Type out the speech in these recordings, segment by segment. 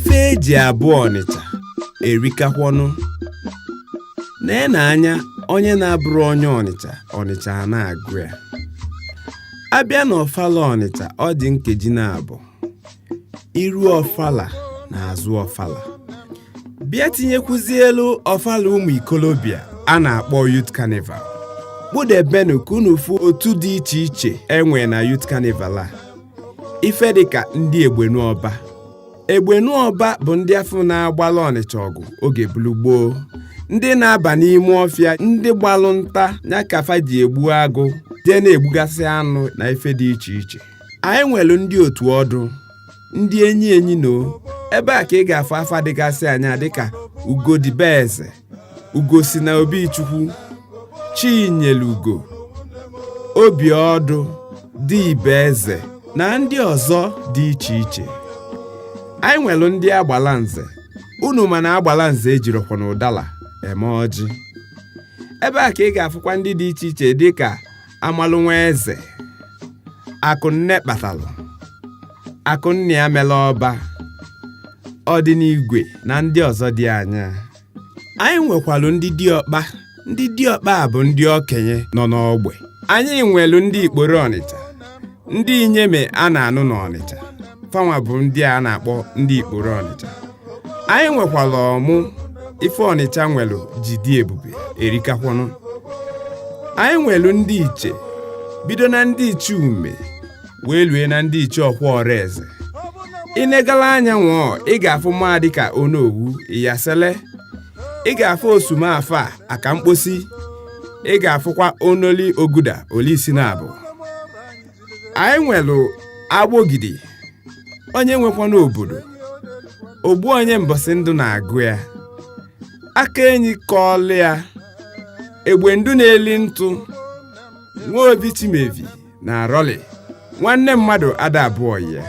Ife eji abụ Ọnịcha erikakwọnụ. Nee na anya onye na-abụrụ onye Ọnịcha, Ọnịcha a na-agụ ya. Abịa na ọfala Ọnịcha, ọ dị nkeji na-abụ iru ọfala na azụ ọfala. Bịa tinyekwuzie elu ọfala ụmụ ikolobịa a na-akpọ Youth Carnival. Kpụdebenu ka unu fụ otu dị iche iche enwe na Youth Carnival a. Ife dịka ndị Egbenuọba. Egbenuọba bụ ndị afọ na-agbalụ Ọnịcha ọgụ oge bulu gboo, ndị na-aba n'ime ọfịa, ndị gbalụ nta ya kafa ji egbu agụ, jee na-egbugasị anụ na ife dị iche iche. Anyị nwere ndị otu ọdụ, ndị enyi enyi no. Ebe a ka ị ga-afụ afa dịgasị anya dịka Ugodibeze, Ugosi na Obichukwu, Chinyelugo, Obiọdụ, Dibeze na ndị ọzọ dị iche iche. Anyị nwere ndị agbala nze. Unu mana agbala nze ejirọkwa na ụdala eme ọjị. Ebe a ka ị ga-afụkwa ndị dị iche iche dịka Amalụnwa Eze, Akụnne Kpatalụ, Akụnne Amela Ọba, Ọdịnigwe na ndị ọzọ dị anya. Anyị nwekwalụ ndị diọkpa. Ndị diọkpa bụ ndị okenye nọ n'ogbe. Anyị nwelu ndị Ikporo Ọnịcha, ndị inyeme a na-anụ n'Ọnịcha. Fanwa bụ ndị a na-akpọ ndị Ikporo Ọnịcha. Anyị nwekwara ọmụ. Ife Ọnịcha nwelu ji dị ebube erikakwọnụ. Anyị nwelu ndị iche, bido na ndị iche ume wee lue na ndị iche ọkwa ọraeze. Ịnegala anya nwụọ, ị ga-afụ mma dịka Onowu Iyasele, ị ga-afụ Osumafa aka mkposi, ị ga-afụkwa Onoli Oguda olisi na abụ. Anyị nwelu Agbogidi, onye nwekwa n'obodo ogbu, onye mbọsị ndụ na-agụ ya aka enyi kọọlụ ya egbe ndu na-eli ntụ, Nwaobi Chimevi na Arọli nwanne mmadụ ada abụọ ya.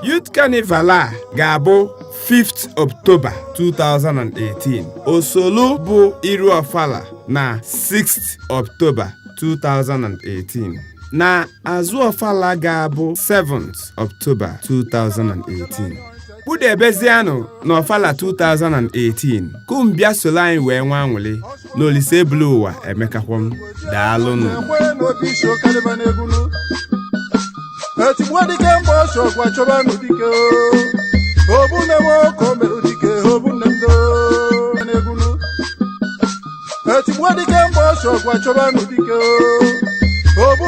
Youth Carnival a ga-abụ 5th October 2018, osolu bụ iru ọfala na 6th October 2018, na azụ ọfala ga-abụ 7th October 2018. Kpụdebezianụ n'ọfala 2018 kumbịa solo anyị wee nwa anwụlị na Olise ebulu ụwa emekakwọm. Daalụnụ. Ekwe n'obi isi okarịba n'egwunu etigbuo dike mgbe ọsọ gwa chọbanụ dike obu nne m ka o merụ dike obu nne m do n'egwunu etigbuo dike mgbe ọsọ gwa chọbanụ dike obu.